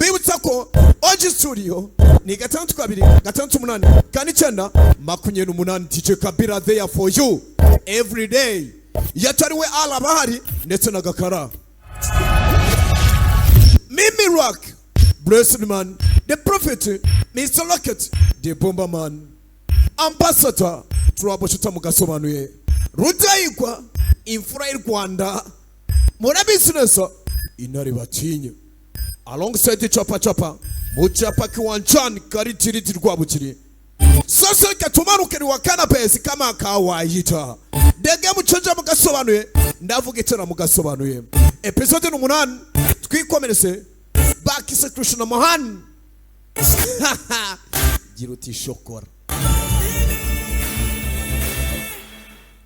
Mbibutsa ko OG Studio ni 626 849 28. DJ Kabira there for you every day. Yatariwe ala bahari ndetse na Gakara Mimi Rock, Blessed Man, the Prophet, Mr. Rocket, the Bomberman, Ambassador, Troubleshooter mugasobanuye, Rudahigwa, imfura y'u Rwanda, murabizi neza, intare batinye, alongside Chapa Chapa, muchapa kiwanjani karitiriti Rwabukiri. Sasa reka tumanuke ni wakana pesi kama kawaida. Dege mucenja mugasobanuye, ndavuga itera mugasobanuye. Episode ni 8, twikomerese bakise Krishna Mohan. Gira uti shokora.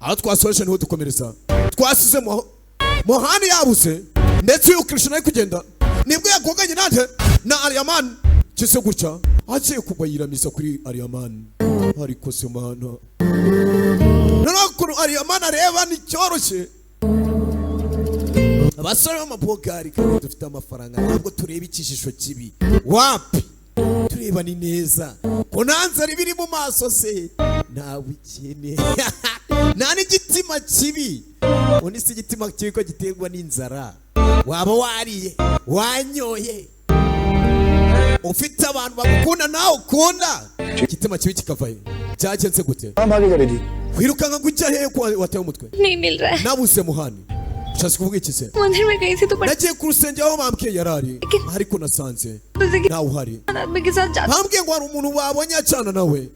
Aho twasoje niho dukomereza. Twasize Mohan yabuze ndetse uyu Krishna ari kugenda nibwo yagonganye nande na Aryaman kise gutya agiye kugwa yiramiza kuri Aryaman, ariko se mana, noneho ukuntu Aryaman areba nticyoroshye. Abasore b'amabogari kandi dufite amafaranga, ntabwo tureba ikijisho kibi, wapi, tureba ni neza ko nta nzara iba iri mu maso se, nta bukene, nta n'igitima kibi. Ubundi si igitima kibi ko giterwa n'inzara, waba wariye wanyoye ufite abantu bagukunda nawe ukunda, igitima kibi kikavayo. Byagenze gute? Wirukanka ngo ujya hehe ko watewe umutwe? नहीं मिल रहा है। Nabuze Muhani. Ushatse kuvuga iki se? मंदिर में गई थी तो Nagiye ku rusengero aho bambwiye yarari, ariko nasanze पंडित जी ntawe uhari. के आदमी के साथ जा Bambwiye ngo hari umuntu babonye acana nawe.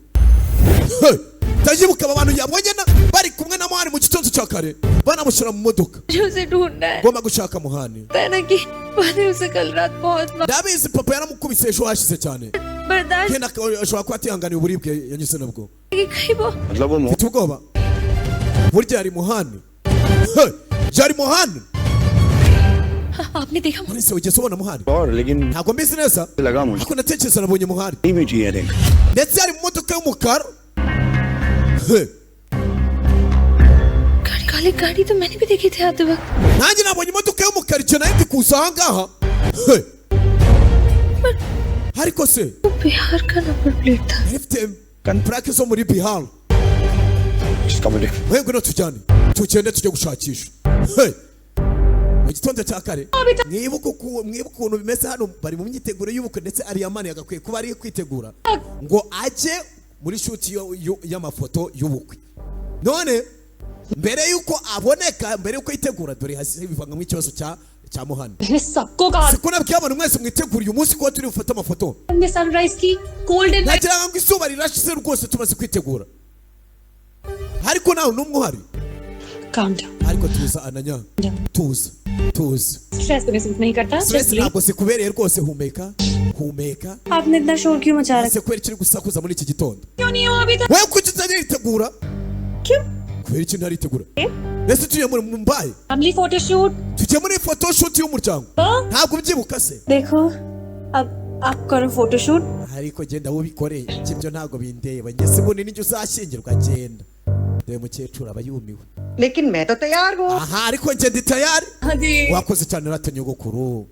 Hey! Ndabyibuka aba bantu yabonye bari kumwe na Muhani mu gitondo cya kare banamushyira mu modoka. मुझे उसे ढूंढना है। Ngomba gushaka Muhani. पता है ना कि मैंने उसे कल रात बहुत Ndabizi papa yaramukubise ejo hashize cyane. बर्दाश्त Kenda ashobora kuba atihanganiye uburibwe yanyuze nabwo. की कहीं वो मतलब वो Mfite ubwoba burya yari Muhani. Hey! Yari Muhani. आपने देखा? None se wigeze ubona Muhani? और लेकिन Ntabwo mbizi neza, लगा मुझे ariko natekereza nabonye Muhani नहीं भी चाहिए देख ndetse yari mu modoka y'umukara. Hey! Kali काली गाड़ी तो मैंने भी देखी थी आते वक्त। Nanjye nabonye imodoka y'umukara icyo nayo ndi kuza ahangaha. Hey! Ariko se वो बिहार का नंबर प्लेट था। Yari ifite purake zo muri Bihar. जिसका मुझे Wewe ngwino tujyane, tugende tujye gushakisha. Hey! Mu gitondo cya kare, mwibuke ukuntu bimeze hano, bari mu myiteguro y'ubukwe ndetse Ariyamani yagakwiye kuba ari kwitegura ngo ajye muri shoot y'amafoto y'ubukwe. None mbere y'uko aboneka, mbere y'uko yitegura, dore hasi bivangamo ikibazo cya Muhani. मैंने सबको कहा Siko nabwiye abantu mwese mwitegura uyu munsi kuba turi bufate amafoto. हमने sunrise की golden Nagira ngo izuba rirashize rwose tumaze kwitegura, ariko ntawe n'umwe uhari. Calm down. Ariko tuza ananya, tuza tuza. Stress तुम्हें सूट नहीं करता। Stress ntabwo zikubereye rwose, humeka humeka. आपने इतना शोर क्यों मचा रखा? Ese kubera ikiri gusakuza muri iki gitondo? क्यों नहीं हो अभी तक? Wowe kuki utaritegura? क्यों? Kubera iki ntaritegura? Ese tugiye muri Mumbai? Family photoshoot. Tugiye muri photoshoot y'umuryango, ntabwo ubyibuka se? देखो अब आप करो photoshoot. Ariko genda ubikoreye, ibyo ntabwo bindeba njye, se ubundi nijye uzashyingirwa? Genda dore mukecuru aba yumiwe. लेकिन मैं तो तैयार हूँ। Aha, ariko njye ndi tayari. हाँ जी। Wakoze cyane rata nyogokuru.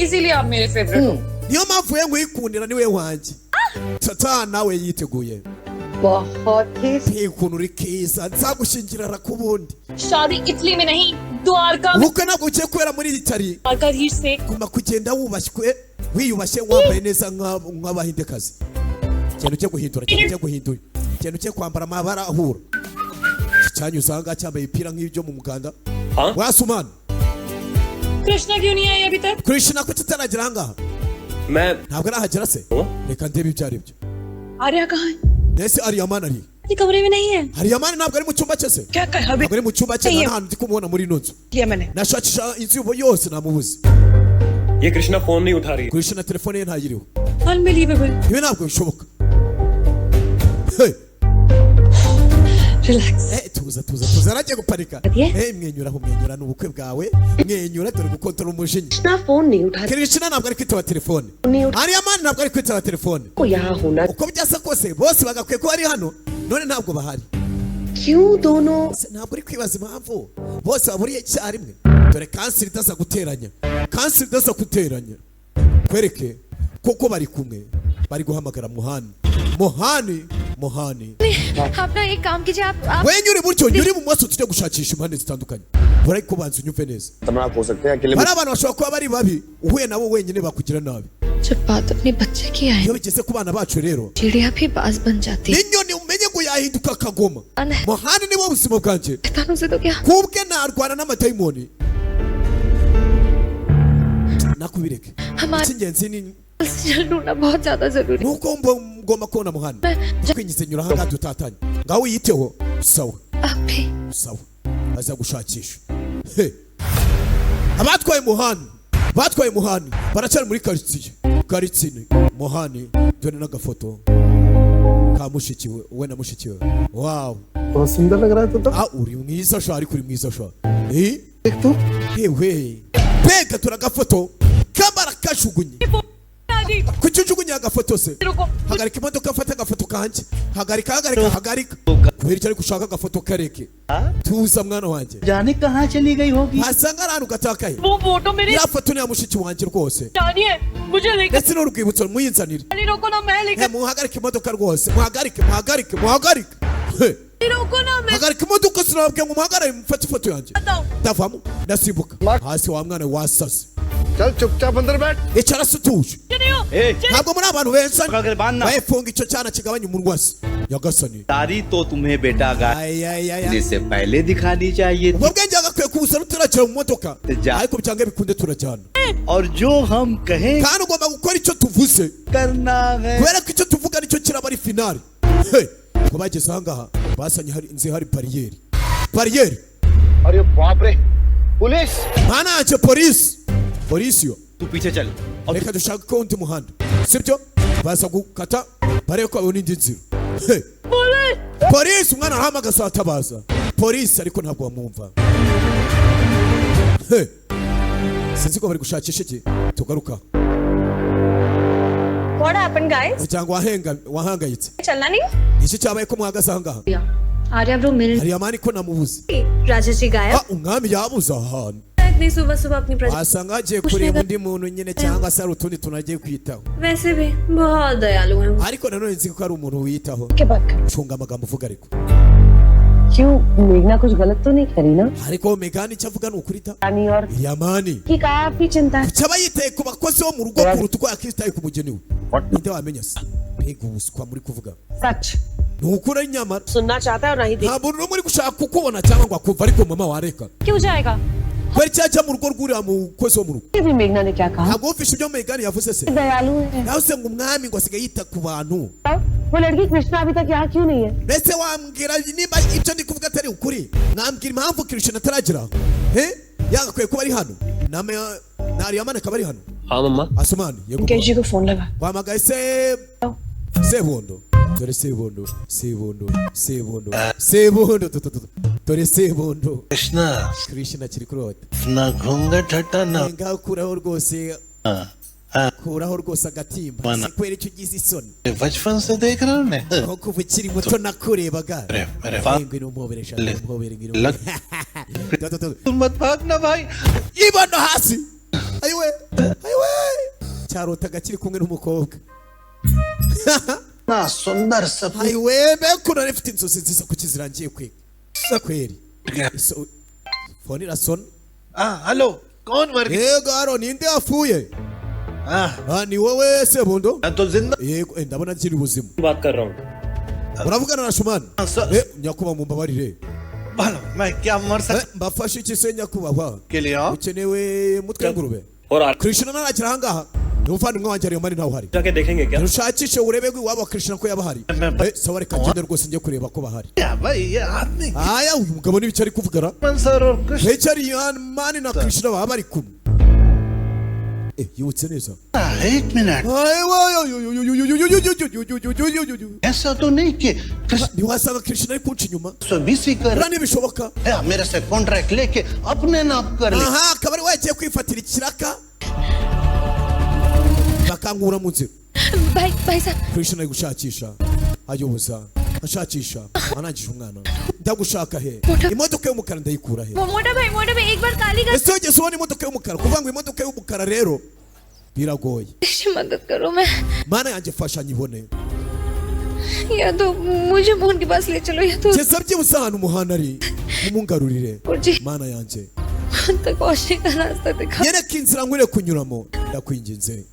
इसीलिए आप मेरे फेवरेट हो। Niyo mpamvu we nkwikundira, niwe wanjye. Tata nawe yiteguye. बहुत ही Pe ukuntu uri keza, nzagushyingira rakubundi. शादी इटली में नहीं, द्वारका में। Ubukwe ntabwo bugiye kubera muri Itali. Dwarkadhish से। Guma kugenda wubashywe, wiyubashye, wambaye neza nk'abahindekazi. Genda ujye guhindura, genda ujye guhindura, genda ujye kwambara amabara ahura. Iki cyanyuze ahangaha cyambaye ibipira nk'ibyo mu muganda wasumana. Krishna क्यों नहीं आई अभी तक? Krishna kuki utaragera ahangaha? मैं Ntabwo arahagera se? Reka ndebe ibyo ari byo. Arya कहाँ है? Mbese Ariyamani ari? ये कमरे में नहीं है। Ariyamani ntabwo ari mu cyumba cye se? क्या कहा? Ntabwo ari mu cyumba cye, nta hantu ndi kumubona muri ino nzu. किया मैंने। Nashakisha inzu yose namubuze. ये कृष्णा फोन नहीं उठा रही है। Krishna telefone ye ntayiriho. Unbelievable. Ibi ntabwo bishoboka. Hey! Relax. Tuza tuza tuza, yaragiye guparika. Yeah. Mwenyura aho, mwenyura, ni ubukwe bwawe, mwenyura, dore gukontorora umujinya. Krishna phone नहीं उठा Krishna ntabwo ari kwitaba telefone. नहीं उठा Ariyamani ntabwo ari kwitaba telefone. को यहाँ होना Uko byasa kose bose bagakwiye kuba ari hano, none ntabwo bahari. क्यों दोनों? Se ntabwo uri kwibaza impamvu bose baburiye icyarimwe? Dore kanseri idaza guteranya, kanseri idaza guteranya. Kwereke koko bari kumwe, bari guhamagara Muhani, Muhani, Muhani. आप ना एक काम कीजिए, आप आप We nyura iburyo, nyura ibumoso, tujye gushakisha impande zitandukanye. Bari kubanza unyumve neza. खतरनाक हो सकते हैं अकेले। Bari abantu bashobora kuba bari babi, uhuye nabo wenyine bakugira nabi. जब बात अपने बच्चे की आए, Iyo bigeze ku bana bacu rero, चिड़िया भी बाज बन जाती है। n'inyoni umenye ngo yahinduka akagoma. अन Muhani niwo buzima bwanjye. शैतानों से तो क्या Kubwe narwana n'amadayimoni, nakubireke. हमारे Icy'ingenzi ni से जल ढूंढना बहुत ज्यादा जरूरी nuko ngomba kubona Muhani. है। Twinjize, nyura ahangaha dutatanye, ngaho wiyiteho. Sawa. आप भी। Sawa, aza gushakisha. He, abatwaye Muhani, batwaye Muhani baracyari muri karitsiye, karitsiye. Muhani, dore n'agafoto ka mushiki we, we na mushiki we. Wow. बहुत सुंदर लग रहा है तो। Ah, uri mwiza sha, ariko uri mwiza sha. Eh, yewe, mbega turagafoto kamara kajugunye. Kuki ujugunye agafoto se? Hagarika imodoka, mfate agafoto kanjye. Hagarika, hagarika, hagarika. Kubera icyo ari gushaka agafoto, kareke. Tuza mwana wanjye. जाने कहाँ चली गई होगी। Wasanga ari ahantu gatakaye. वो फोटो मेरी Ya foto ni ya mushiki wanjye rwose, जानी है मुझे लेकर। ndetse n'urwibutso, muyinzanire. रोको ना, मैं लेकर Eh, muhagarike imodoka rwose, muhagarike, muhagarike, muhagarike. He, रोको ना, मैं hagarika imodoka, sinababwiye ngo muhagarare mufate ifoto yanjye? आता हूँ। Ndavamo, ndasimbuka hasi. Wa mwana wasaze. चल चुपचाप अंदर बैठ। Icara se utuje. नहीं हो। ए, Ntabwo muri abantu beza. पकड़ बांधना। Bayifunga icyo cyana kigabanya umunwa se, nyagasani. तारी तो तुम्हें बेटा Ay, ay, ay, ay. गाड़ी से पहले दिखानी चाहिए थी। Ubwo bwenge agakwiye kubusa turakira mu modoka. Ja. Ariko byange bikunde turajyana. और जो हम कहें Kandi ugomba gukora icyo tuvuze, करना है। kubera ko icyo tuvuga nicyo kiraba ari finale. Hey, ko bageze ahangaha basanye hari inzu, hari bariyeri, bariyeri. अरे बाप रे, police! Mana yanjye, polisi, polisi yo! तू पीछे चल और Reka dushake ko undi muhanda, sibyo? Baza gukata barebe ko babona indi nzira. Hey, polisi! Umwana arahamagaza, atabaza polisi, ariko ntabwo bamwumva. Hey, sinzi ko bari gushakisha iki. Tugaruka. What happened, guys? Umuryango wahangayitse. चलना नहीं? Iki cyabaye ko muhagaze ahangaha? Arya bro मेरे Hari amani ko namubuze. राजा जी गायब। Ah, umwami yabuze ahantu. इतनी सुबह सुबह अपनी प्रजा Wasanga agiye kureba undi muntu nyine, cyangwa se hari utundi tuntu agiye kwitaho. वैसे भी बहुत दयालु हैं। Ariko nanone nzi ko ari umuntu wiyitaho. के बात कर। Cunga amagambo uvuga ariko. क्यों, मेघना कुछ गलत तो नहीं करी ना? Ariko Megani icyo avuga ni ukuri ta. रानी और Yamani की काफी चिंता है। cyaba yitaye ku bakozi bo mu rugo kuruta uko yakitaye ku mugeni we. Ninde wamenya se? Mbega ubuswa muri kuvuga! Such. Ni ukuri ari nyamara. सुनना चाहता है और नहीं। Nta muntu n'umwe uri gushaka kukubona cyangwa ngo akumva. Ariko mama, wareka. क्यों जाएगा? Kubera icyo ajya mu rugo rw'uriya mukozi wo mu rugo? भी मेघना ने क्या कहा? Ntabwo wumvishe ibyo Megani yavuze se? दयालु है। Nawe se ngo umwami ngo asigaye yita ku bantu. वो लड़की कृष्णा अभी तक यहाँ क्यों नहीं है? Mbese wambwira niba ibyo ndi kuvuga atari ukuri? Mwambwira impamvu Kirishina ataragera he? Yagakwiye kuba ari hano, Nariyamani akaba ari hano. हाँ मम्मा। Asumani, yego. जी को फोन लगा। Wahamagaye se Sebundo? Dore Sebundo, Sebundo, Sebundo, Sebundo, tu, tu, tu, tu. Dore Sebundo. Krishna. Krishna kiri kurota. ना घूंघट हटाना। Ngaho kuraho rwose, kuraho rwose agatimba. Mana. Si kubera icyo ugize isoni? बचपन से देख रहे हो ने। Nko kuva ukiri muto nakurebaga. अरे अरे। Ngwino umpobere sha. Le- Umpobere, ngwino. लग Tu, tu, tu. तुम मत भागना भाई। Ibona hasi, ayiwe, ayiwe, cyarotaga kiri kumwe n'umukobwa. ना सुंदर सपना। Ayiwe, mbega ukuntu nari mfite inzozi nziza! Kuki zirangiye kwiga kweri? Phone irasona. हाँ, हेलो, कौन मर गया? Yego, haro, ninde yapfuye? हाँ। Ah, ni wowe Sebundo? मैं तो जिंदा। Yego, ndabona nkiri ubuzima. बात कर रहा हूँ। Uravugana na Shumani. Sa- Nyakubahwa, mumbabarire. बोलो, मैं क्या मर Eh, mbafashe iki se nyakubahwa? के लिए आओ। Ukenewe mutwe w'ingurube. और आ Krishna ntarakira ahangaha, ni umuvandimwe wanjye Ariyamani, ntawe uhari. जाके देखेंगे क्या? Ushakishe urebe ko iwabo wa Krishna ko yaba ahari. Sawa, reka ngende rwose, njye kureba ko bahari. क्या भाई, ये आदमी Aya, uyu mugabo n'ibicyo ari kuvugara. Sir और Krishna. Icyo Ariyamani na Krishna baba bari kumwe. Yibutse neza. एक minute. ऐसा तो नहीं कि Krishna Ntiwasanga Krishna ari kunca inyuma? BC कर Buriya ntibishoboka. मेरे से कॉन्ट्रैक्ट लेके अपने नाप कर ले। Aha, akaba ari wagiye kwifatira ikiraka bakankura mu nzira. भाई, भाई साहब। Krishna ari gushakisha, ayoboza, ashakisha, arangije umwana, ndagushaka he? Imodoka y'umukara ndayikura he? वो मोटा भाई, मोटा भाई, एक बार काली का Ese wigeze ubona imodoka y'umukara? Kuvuga ngo imodoka y'umukara rero Biragoye. मदद करो मैं Mana yanjye, fasha nyibone. या तो मुझे मोहन के पास ले चलो या तो Ngeza byibuze ahantu umuhanda ari, mumungarurire. जी Mana yanjye, Mohan तक पहुंचने का रास्ता दिखा। Nyereka inzira nkwiriye kunyuramo, ndakwinginze.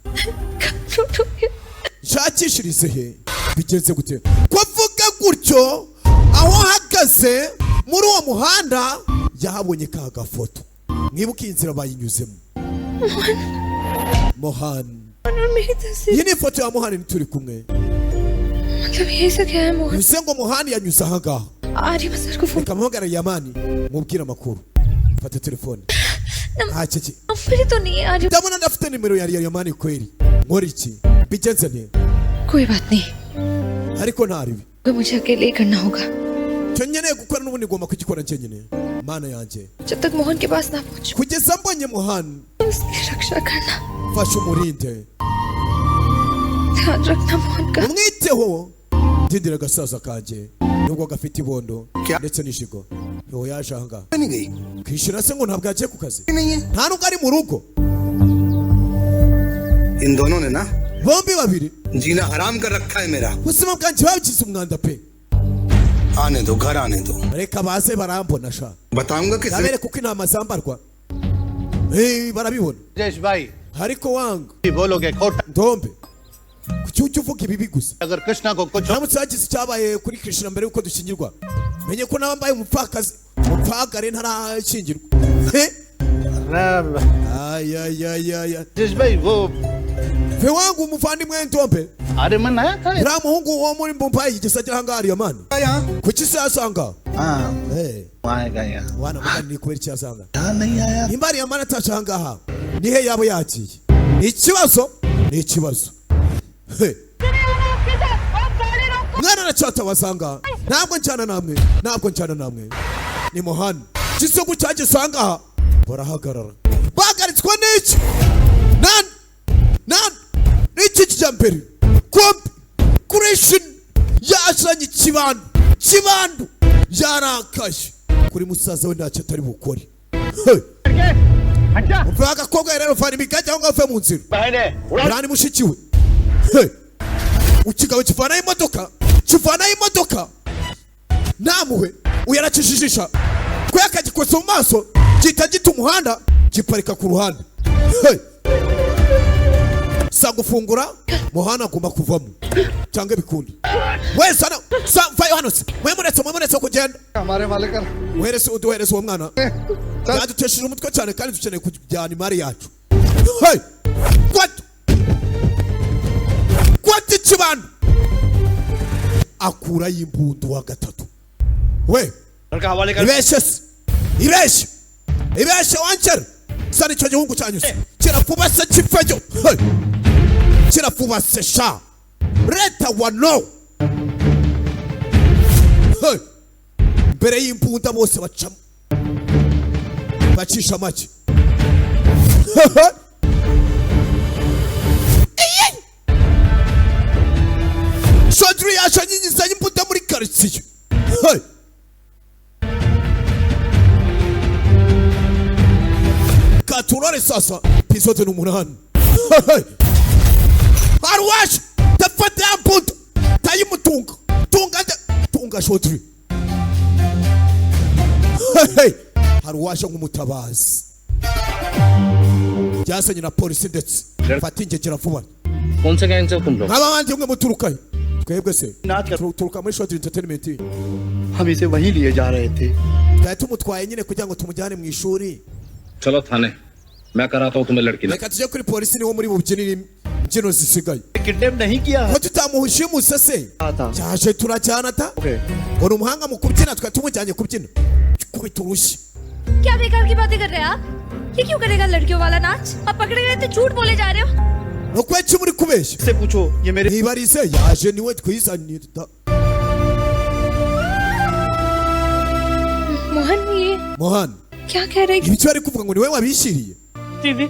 Nshakishirize he, bigenze gute kuvuga gutyo? Aho ahagaze muri uwo muhanda yahabonye ka gafoto. Mwibuke iyi nzira bayinyuzemo. Mohan. और मेरी तस्वीर। Iyi ni ifoto ya Mohan turi kumwe. मतलब यही से क्या है Mohan? Bivuze ngo Mohan yanyuze ahangaha. Arya sir को phone. Reka mpamagare Yamani mubwire amakuru. Fata telefone. Nta kiki. Number ही तो नहीं है Arya. Ndabona ndafite nimero ya Yamani kweli. Nkora iki? Bigenze nte? कोई बात नहीं। Ariko ntaribi. कोई मुझे अकेले ही करना होगा। Icyo nkeneye gukora n'ubundi ngomba kugikora njyenyine. Mana yanjye, जब तक मोहन के पास ना पहुंचूं kugeza mbonye Mohan. उसकी रक्षा करना, Fasha umurinde, ध्यान रखना मोहन का। Umwiteho, ndindira agasaza kanjye nubwo gafite ibondo ndetse n'ijigo. Yo yaje ahangaha kwishyura se ngo ntabwo yagiye ku kazi, nta nubwo ari mu rugo. इन दोनों ने ना Bombi babiri जीना हराम कर रखा है मेरा। Ubuzima bwanjye babugize umwanda pe. आने दो, घर आने दो। Reka baze barambona sha. बताऊंगा कि Ndabereka uko intama zambarwa. Barabibona. Rajesh भाई Ariko wanga बोलोगे खोटा। Ndombe, kuki ujya uvuga ibibi gusa? अगर कृष्णा को कुछ Haramutse hagize icyabaye kuri Krishna mbere y'uko dushyingirwa, menye ko nawe mbaye umupfakazi, umupfagare ntarashyingirwa. He? Ayayayaya. Rajesh भाई वो Ve wangu umuvandimwe Ndombe, Aryaman आया था uriya muhungu wo muri Mumbai yigeze agera ahangaha Ariyamani? Kuki se yasanga? हाँ Eh, आएगा यहाँ। Wana mugani ni kubera iki yasanga? यहाँ नहीं आया। Nimba Ariyamani ataje ahangaha, nihe yaba yagiye? Ni ikibazo, ni ikibazo. He. Mwana aracyatabaza, ntabwo njyana namwe, ntabwo njyana namwe. Ni Mohan gisogo cyagisanga aha, barahagarara, bahagaritswe n'iki? Nan nan n'iki kijyambere kombi kureshin yazanye ikibandu, kibandu yarakaye kuri musaza we, ntacyo atari bukore. Hey! Umva agakobwa rero, vana imigati aho ngaho uve mu nzira. Urani mushiki we. Hey! Ukigabo kivanaho imodoka, kivanaho imodoka namuhe uyu arakijijisha twe akagikoza mu maso, gihita gita umuhanda giparika ku ruhande. Hey! Sa gufungura muhanda agomba kuvamo cyangwa ibikundi wese hano sa mvayo hano se, mwemuretse, mwemuretse kugenda. हमारे वाले कर Uherese, uduherese uwo mwana, byadutesheje umutwe cyane kandi dukeneye kujyana imari yacu. Hey! Kwata kwata ikibando, akurayo imbundu wa gatatu we. लड़का हवाले कर। Ibeshye se, ibeshye, ibeshye wankera sa nicyo gihugu cyanyu se kirafuba se kipfeyo. Hey! Kirafuba se sha leta wa no. Hey! Mbere y'imbunda bose bacamo bacisha make. Iyi! Sodri yashanyinyiza imbunda muri karitsiye. Hey! Katurore sasa episode ni 8. Hey! Arwash tafata ya mbunda tayimutunga tunga tunga Sodri. Hey! Hari uwaje nk'umutabazi byazanye na polisi ndetse fata ingegera vuba. कौन से गैंग से हो तुम लोग? Nk'aba bandi mwe muturukahe? Twebwe se turuka muri Short Entertainment. हम इसे वहीं लिए जा रहे थे। Twari tumutwaye nyine kugira ngo tumujyane mu ishuri. चलो थाने, मैं कराता हूँ तुम्हें लड़की ना। Reka tujye kuri polisi, niho muri bubyinire imbyino zisigaye. Kidnap नहीं किया। Ko tutamushimuse se? Cyaje turajyana ta ngo ni umuhanga mu kubyina, twari tumujyanye kubyina, kubita urushyi. क्या बेकार की बातें कर रहे हैं आप? ये क्यों करेगा लड़कियों वाला नाच? अब पकड़े गए तो झूठ बोले जा रहे हो। Ni ukubera iki muri kubeshya? से पूछो ये मेरे Nibarize yaje niwe twizanira. Mohan ये Mohan, क्या कह रहे हैं? Ibyo bari kuvuga ngo ni wowe wabishyiriye? दीदी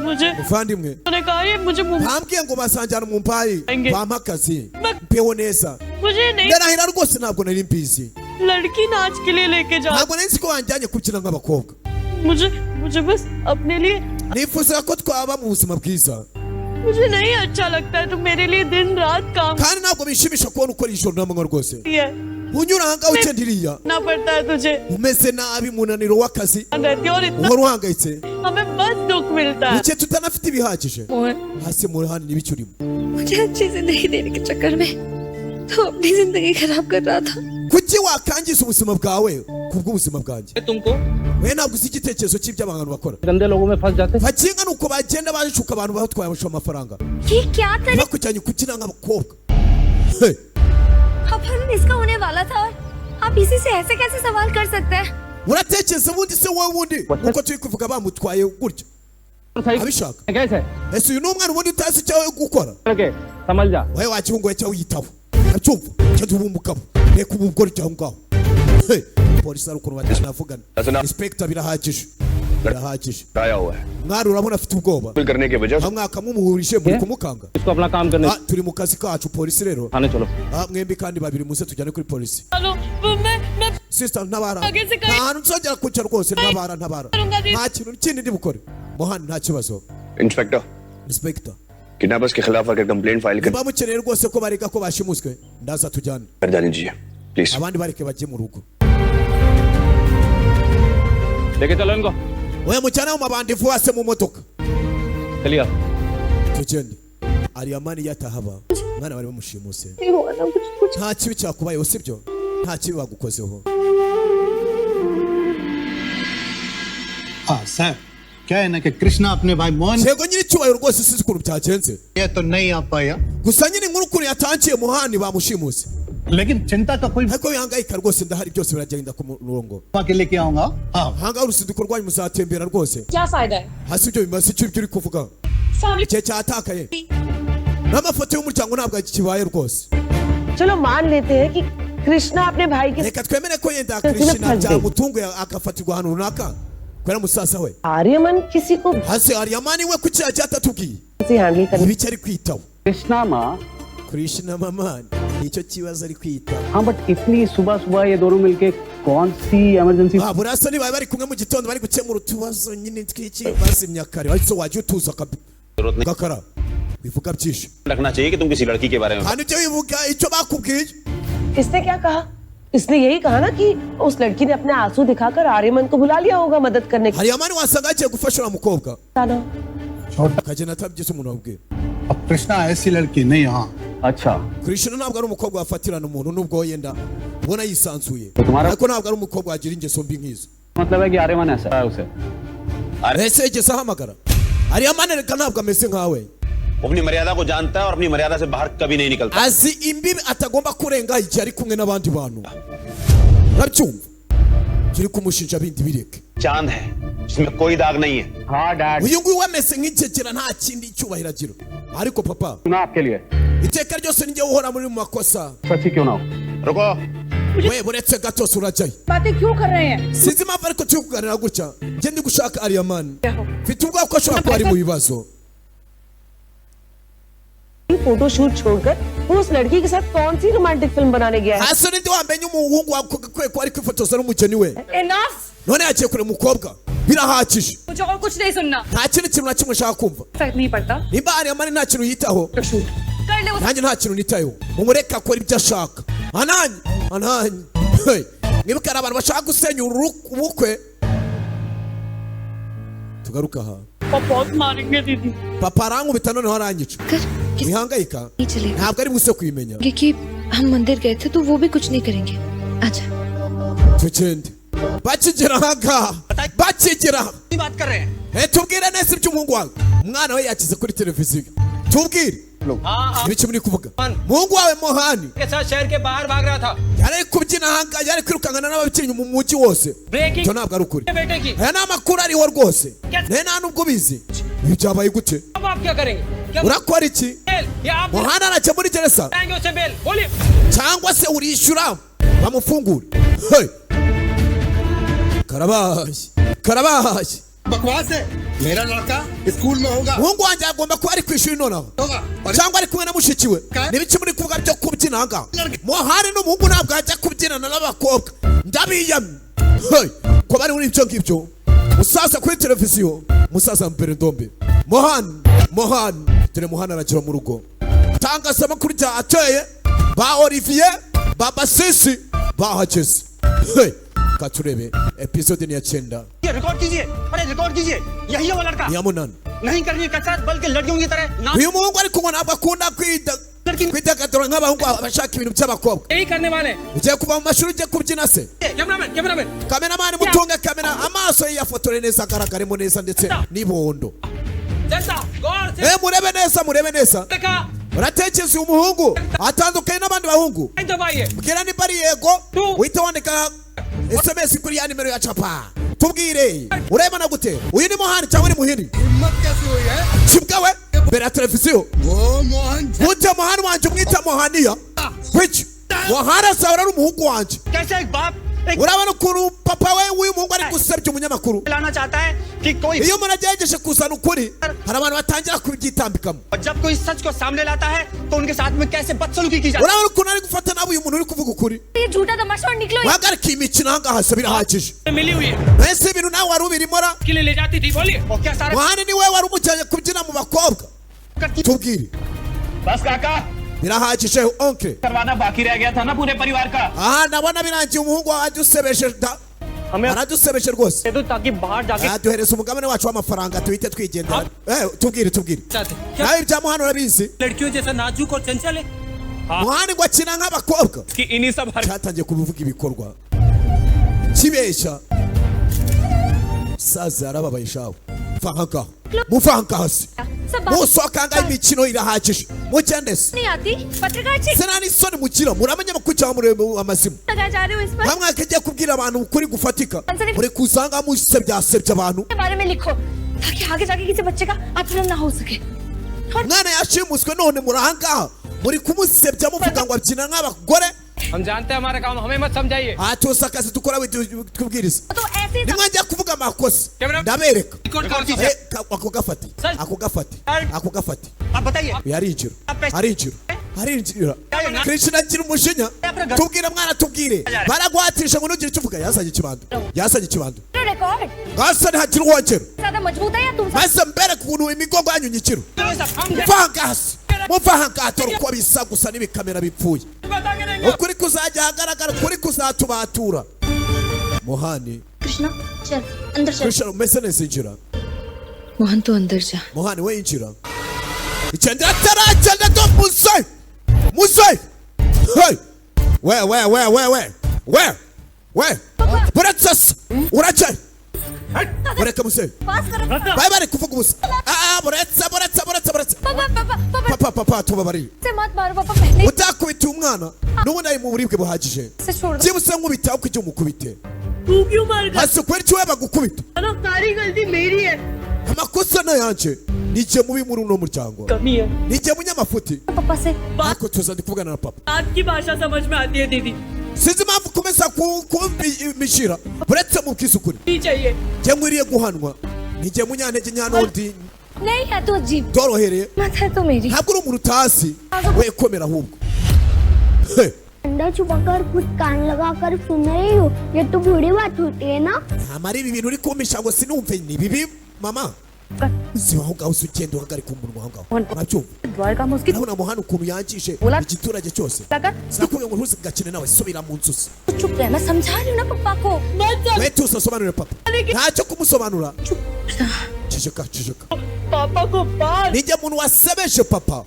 मुझे Muvandimwe, उन्होंने कहा ये मुझे Mumbai bambwiye ngo basanjyana mu mpayi, bampa akazi, mpeho neza. मुझे नहीं Ndarahira rwose ntabwo nari mbizi. लड़की नाच के लिए लेके जा Ntabwo nari nzi ko wanjyanye kubyina nk'abakobwa. मुझे मुझे बस अपने लिए Nifuzaga ko twaba mu buzima bwiza. मुझे नहीं अच्छा लगता है तुम मेरे लिए दिन रात काम Kandi ntabwo bishimisha kubona ukora ijoro n'amanywa rwose, करती है। unyura ahangaha ugenda iriya, ना पड़ता है तुझे umeze nabi, umunaniro w'akazi, रहती है और इतना uhora uhangayitse, हमें बस दुख मिलता है। igihe tutanafite ibihagije. Mohan, Hasi muri hano n'ibiki urimo? मुझे अच्छी जिंदगी देने के चक्कर में तो अपनी जिंदगी खराब कर रहा था। Kuki wakangiza ubuzima bwawe kubw'ubuzima bwanjye? तुमको We ntabwo uzi igitekerezo cy'ibyo abantu bakora. गंदे लोगों में फंस जाते। Bakinga ni uko bagenda bashuka abantu batwaye amafaranga, ये क्या तरीका? bakujyanye kubyina nk'abakobwa. Hey, अपहरण इसका होने वाला था और आप इसी से ऐसे कैसे सवाल कर सकते हैं? Uratekereza ubundi se wowe wundi uko turi kuvuga bamutwaye gutya abishaka? कैसे Ese uyu ni umwana ubundi utazi icyo gukora? लड़के समझ जा। Wowe wakihungu we cyangwa wiyitaho, acyumva cyangwa uba umugabo, reka ubu ubwo aho ngaho. Hey, polisi ari ukuntu batanavugana. Inspector, birahagije, birahagije. आया हुआ है। Mwari urabona afite ubwoba. करने के बजाय Nka mwaka mumuhurije muri kumukanga. इसको अपना काम करने Ah, turi mu kazi kacu polisi rero. थाने चलो। Ah, mwembi kandi babiri muze tujyane kuri polisi. चलो वो मैं Sister, ntabara. Ageze Nta kare. hantu nzongera kujya rwose, ntabara, ntabara. Karunga di- Nta kintu kindi ndi bukore Mohan, nta kibazo. Inspector, Inspector, kidnappers के खिलाफ अगर complaint file कर niba mukeneye rwose ko barega ko bashimuswe, ndaza tujyane. कर जानी चाहिए please. Abandi bareke bajye mu rugo. लेके चलो इनको। Oya, mujyane mu mabandi vuba se mu modoka. चलिए। Tugende. Ariyamani yatahaba umwana bari bamushimuse. नहीं हुआ ना कुछ कुछ। Nta kibi cyakubayeho, sibyo? Nta kibi bagukozeho. हाँ सर, क्या है ना कि कृष्णा अपने भाई Mohan Yego nyiricyubahiro, rwose sinzi ukuntu byagenze. ये तो नहीं आ पाया, Gusa nyine inkuru ukuntu yatangiye, Muhani bamushimuse, लेकिन चिंता का कोई ariko wihangayika rwose, ndahari, byose biragenda ku murongo. के लेके आऊंगा। हाँ। Ahangaha uruzinduko rwanyu muzatembera rwose. क्या फायदा है? Hasi ibyo bimaze icyo ibyo uri kuvuga? Family Igihe cyatakaye n'amafoto y'umuryango ntabwo kibaye rwose. चलो मान लेते हैं कि कृष्णा अपने भाई के Reka twemere ko yenda Ese Krishna nafazwe. byamutunguye agafatirwa ahantu runaka kubera musaza we. Aryaman किसी को Hasi Ariyamani we kuki yagiye atatubwiye? से handle करने Ibiki ari kwitaho? Krishna माँ। Krishna mama nicyo kibazo ari kwitaho. हाँ, बट इतनी सुबह सुबह ये दोनों मिलके कौन सी emergency? Ah, burasa niba bari kumwe mu gitondo bari gukemura utubazo nyine tw'iki bazimya kare, ariko wajya utuza gakara wivuga byinshi. रखना चाहिए कि तुम किसी लड़की के बारे में Kandi ibyo wivuga icyo bakubwiye. इसने क्या कहा? इसने यही कहा ना कि उस लड़की ने अपने आंसू दिखाकर आर्यमन को बुला लिया होगा मदद करने के Ariyamani wasanga yagiye gufasha uriya mukobwa, ना। akagenda atabyize umuntu wabwiye. अब कृष्णा ऐसी लड़की नहीं। हाँ। अच्छा। Krishna ntabwo ari umukobwa wafatirana umuntu, nubwo yenda ubona yisanzuye, Tumara- ariko ntabwo ari umukobwa wagira ingeso mbi nk'izo. मतलब है कि आर्यमन ऐसा है उसे। Ese yigeze ahamagara Ariyamani? Reka, ntabwo ameze nkawe. वो अपनी मर्यादा को जानता है और अपनी मर्यादा से बाहर कभी नहीं निकलता। Azi imbibi atagomba kurenga igihe ari kumwe n'abandi bantu, urabyumva? Turi kumushinja bindi, bireke. चांद है जिसमें कोई दाग नहीं है। हाँ dad. Uyu nguyu ameze nk'ingegera, nta kindi cyubahiro agira, ariko papa, ना आपके लिए iteka ryose nijye uhora muri mu makosa. सच्ची क्यों ना हो। रुको। We, buretse gato, urajyayo? बातें क्यों कर रहे हैं? Sinzi impamvu ariko turi kuganira gutya. Njye ndi gushaka Ariyamani, mfite ubwoba ko ashobora kuba ari mu bibazo. Photo shoot छोड़कर वो उस लड़की के साथ कौन सी रोमांटिक फिल्म बनाने गया है? Hasi ninde wamenya umuhungu wakwiye kuba ari kwifotoza n'umugeni we? Enough. None yagiye kureba umukobwa, birahagije. मुझे और कुछ नहीं सुनना। Nta kindi kintu na kimwe nshaka kumva. फर्क नहीं पड़ता। Nimba Ariyamani nta kintu yitaho, कर ले वो। nanjye nta kintu nitayeho, mumureke akora ibyo ashaka. Ananye ananye. Hey, mwibuke hari abantu bashaka gusenya ubukwe. Tugaruke aha. पापा बहुत मारेंगे दीदी। Papa arankubita, noneho aranyica. कर किसी Wihangayika, नहीं चलेगा। ntabwo ari buze kubimenya. क्योंकि हम मंदिर गए थे तो वो भी कुछ नहीं करेंगे। अच्छा। Tugende. Bakigera ahangaha, bakigera aha. बात कर रहे हैं? Eh, tubwire neza iby'umuhungu wawe. Umwana we yakize kuri televiziyo, tubwire ibiki muri kuvuga. Umuhungu wawe Mohani के साथ शहर के बाहर भाग रहा था। yari kubyina ahangaha, yari kwirukankana n'ababyinnyi mu mujyi wose. Breaking Ibyo ntabwo ari ukuri. बेटे की। Aya ni amakuru ariho rwose, naye nta nubwo ubizi. Ibi byabaye gute? अब आप क्या करेंगे? क्या Urakora iki? Bell या आप Mohani arajya muri gereza आएंगे उसे बेल बोलिए। cyangwa se urishyura bamufungure? Hey! Karabaye, karabaye. बकवास है, मेरा लड़का स्कूल में होगा Umuhungu wanjye agomba kuba ari ku ishuri nonaha होगा और cyangwa ari kumwe na mushiki we. N'ibiki muri kuvuga byo kubyina ahangaha? Mohani n'umuhungu ntabwo ajya kubyinana n'abakobwa, ndabiyamye. Hey! Ko bari muri ibyo ngibyo, Musaza kuri televiziyo, musaza mbere ndombe Mohan, Mohan, dore Mohan aragera mu rugo. Tangazamakuru rya ateye ba Olivier, baba Sisi bahageze. Hey, katurebe episode ni ya 9. ये record कीजिए, अरे record कीजिए, यही है वो लड़का। Ni ya 8. नहीं करनी है कसरत बल्कि लड़कियों की तरह ना Uyu muhungu ariko ngo ntabwo akunda kwidagadura nk'abahungu, abashaka ibintu by'abakobwa. यही करने वाले। Ugiye kuva mu mashuri ujye kubyina se? Cameraman, cameraman. Kameramani, mutunge kamera, amaso ye yafotore neza, agaragaremo neza ndetse n'ibondo. जनता गौर से Eh, murebe neza, murebe neza. देखा। Uratekereza uyu muhungu atandukanye n'abandi bahungu? दबाइए। Mbwira niba ari yego, uhita wandika SMS kuri ya nimero ya capa. Tubwire, urebana gute, uyu ni Muhani cyangwa ni Muhini? हिम्मत कैसे हुई है? Kibwa we mbere ya televiziyo. वो Mohan. Gute Muhani wanjye umwita Muhaniya? Which Muhani azahora ari umuhungu wanjye. कैसे एक बाप एक Urabona ukuntu papa we w'uyu muhungu ari gusebya umunyamakuru? लाना चाहता है कि कोई Iyo umuntu agerageje kuzana ukuri, hari abantu batangira kubyitambikamo. और जब कोई सच को सामने लाता है तो उनके साथ में कैसे बदसलूकी की जाती Urabona ukuntu ari gufata nabi uyu muntu uri kuvuga ukuri? ये झूठा तमाशा और निकलो। Muhagarike iyi mikino ahangaha se, birahagije. मिली हुई है। Mbese ibintu nawe wari ubirimo ra? के लिए ले जाती थी, बोलिए। है और क्या सारा Muhani niwe wari umujyanye kubyina mu bakobwa? करती Tubwire. बस काका, Birahagije oncle. करवाना बाकी रह गया था ना पूरे परिवार का। Aha ndabona birangiye, umuhungu wawe adusebeje da, aradusebeje rwose. दे दो ताकि बाहर जाके Aduhereza umugabane wacu w'amafaranga tuhite twigendera. Eh, tubwire, tubwire. चाहते क्या? Nawe ibya Muhani urabizi? लड़कियों जैसा नाजुक और चंचल है Muhani ngo akina nk'abakobwa. कि इन्हीं सब हर Cyatangiye kubivuga ibikorwa kibeshya. Saza yarababaye shawe. Va ahangaha, muva ahangaha se. सब बात Musohoka ahangaha, imikino irahagije, mugende se. नहीं आती पत्रकार जी Se nta n'isoni mugira? Muramenya cyangwa murebe amazimu? लगाए जा रहे हो इस पर। Nka mwakagiye kubwira abantu ukuri gufatika, muri kuzanga musebyasebya abantu. के बारे में लिखो ताकि आगे जाके किसी बच्चे का अपहरण ना हो सके। Umwana yashimuswe none muri ahangaha muri kumusebya muvuga ngo abyina nk'abagore. हम जानते हैं हमारा काम, हमें मत समझाइए। Aha tuzi akazi dukora, twibwiriza. तो ऐसे ही Nimwajya kuvuga amakosa, ndabereka. Eh, ako gafate, ako gafate, ako gafate. आप बताइए। Yarinjira, arinjira, arinjira. Krishna agira umujinya. Tubwire mwana, tubwire, baragwatisha ngo ntugire icyo uvuga. Yazanye ikibando, yazanye ikibando. Record Ngasa ntihagira uwongera. ज्यादा मजबूत है या तुम? Maze mbereke ukuntu imigongo yanyu nyikira. Muva ahangaha se, muva ahangaha, dore uko bisa gusa n'ibikamera bipfuye. Ukuri kuzajya ahagaragara, ukuri kuzatubatura. Muhani. Krishna चल अंदर चल। Krishna umeze neza, injira. Mohan तो अंदर जा। Muhani we injira. Icyenda ataragenda do muze muze. Hey, we we we we we we we, buretse se, urajya bureka muze. पास करो। Bari bari kuvuga ubusa. Ah, buretse, buretse, buretse, buretse. पापा, पापा, पापा। Papa, papa, tubabariye. से मत मारो पापा, पहले Utakubita umwana, n'ubundi ari mu buribwe buhagije. से छोड़ दो। Byibuse nkubita aho kugira umukubite. तू क्यों मार Hasi kubera icyo we bagukubita? ना, सारी गलती मेरी है। Amakosa ni ayanjye, nijye mubi muri uno muryango, कमी है। Nijye munyamafuti. पापा से Ariko tuza ndi kuvugana na papa. आपकी भाषा समझ में आती है दीदी। Sinzi impamvu ukomeza kumvimishira. Buretse mubwize ukuri. नहीं चाहिए। Njye nkwiriye guhanwa, nijye munyantege nyanundi. नहीं है तो अजीब Byorohereye. मत है तो मेरी। Ntabwo uri umuntu utazi we, komera ahubwo. Hey, अंदर छुपाकर खुद कान लगाकर सुन रही हो, ये तो बुरी बात होती है ना? Ntamara ibi bintu uri kumpisha ngo sinumve ni bibi mama. Siba aho ngaho se, ugenda uhagarika umunwa aho ngaho, urabyumva? Dwarka में उसकी Urabona muhana ukuntu yangije igiturage cyose? Sinakubwiye ngo ntuzigakine nawe? Subira mu nzu se. चुप रह, मैं समझा रही हूँ ना पापा को। We tuzasobanurire papa, ntacyo kumusobanura. Ceceka, ceceka. पापा को बाल। Nijye muntu wasebeje papa.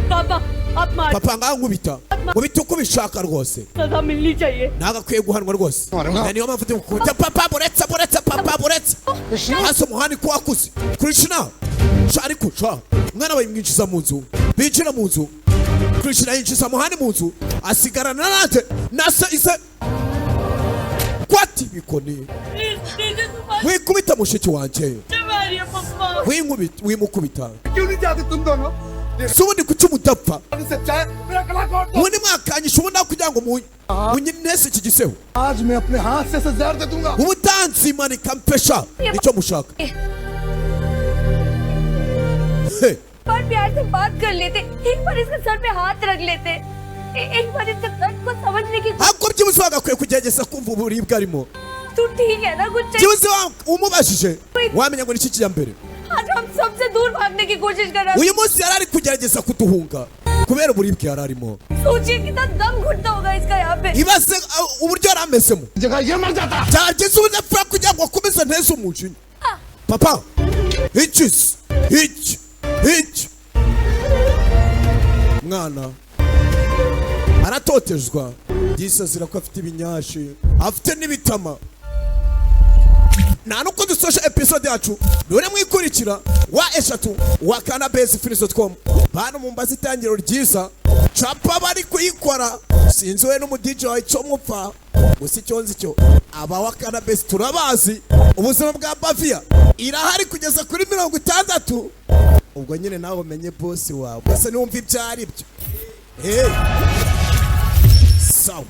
पापा आप मार। Papa, ngaho nkubita, nkubita uko ubishaka rwose. सजा मिलनी चाहिए। Ntabwo akwiye guhanwa rwose. Na niyo mpamvu ndi gukubita papa. Buretse, buretse papa, buretse. Hasi umuhani ko wakuze Krishna sha, ariko sha umwana bayimwinjiza mu nzu, binjira mu nzu. Krishna yinjiza muhani mu nzu, asigarana nande? Na se ise kwati bikoni. Please please. Wikubita mushiki wanjye. मारिए पापा। Winkubita, wimukubita. क्यों नहीं जाते तुम दोनों? Si ubundi kuki mudapfa? सच्चा है मेरा गला घोट दो। Ubundi mwakanyisha ubundi aho kugira ngo munyinese iki gisebo. आज मैं अपने हाथ से इसे जहर दे दूंगा। Ubutanzimanika mpesha nicyo mushaka. Hey, बार प्यार से बात कर लेते, एक बार इसके सर पे हाथ रख लेते, एक बार इसके दर्द को समझने की। Ahubwo byibuze bagakwiye kugerageza kumva uburibwe arimo. तू ठीक है ना? कुछ Byibuze umubajije wamenya ngo ni iki kijya mbere. आज हम सबसे दूर भागने की कोशिश कर रहा Uyu munsi yari ari kugerageza kuduhunga kubera uburibwe yari arimo. है। सोचिए कितना दम घुटता होगा इसका यहाँ पे। Ibaze uburyo yari amezemo. जगह ये मर जाता। Byageze ubu ndapfa kugira ngo akomeze nteze umujinya. Papa, iki se? Iki, iki mwana aratotezwa, yisazira ko afite ibinyashi, afite n'ibitama. Nta nuko dusoje episode yacu. Dore mwikurikira wa eshatu wa kanabesifilms.com. Bantu mumbaza itangiro ryiza capa bari kuyikora, sinzi we n'umu DJ wawe icyo mupfa. Gusa icyo nzi cyo, aba wa kanabesi turabazi. Ubuzima bwa Bavia irahari kugeza kuri 60. Ubwo nyine nawe umenye bosi wawe, gusa niwumva ibyo ari byo. Hey. Sawa.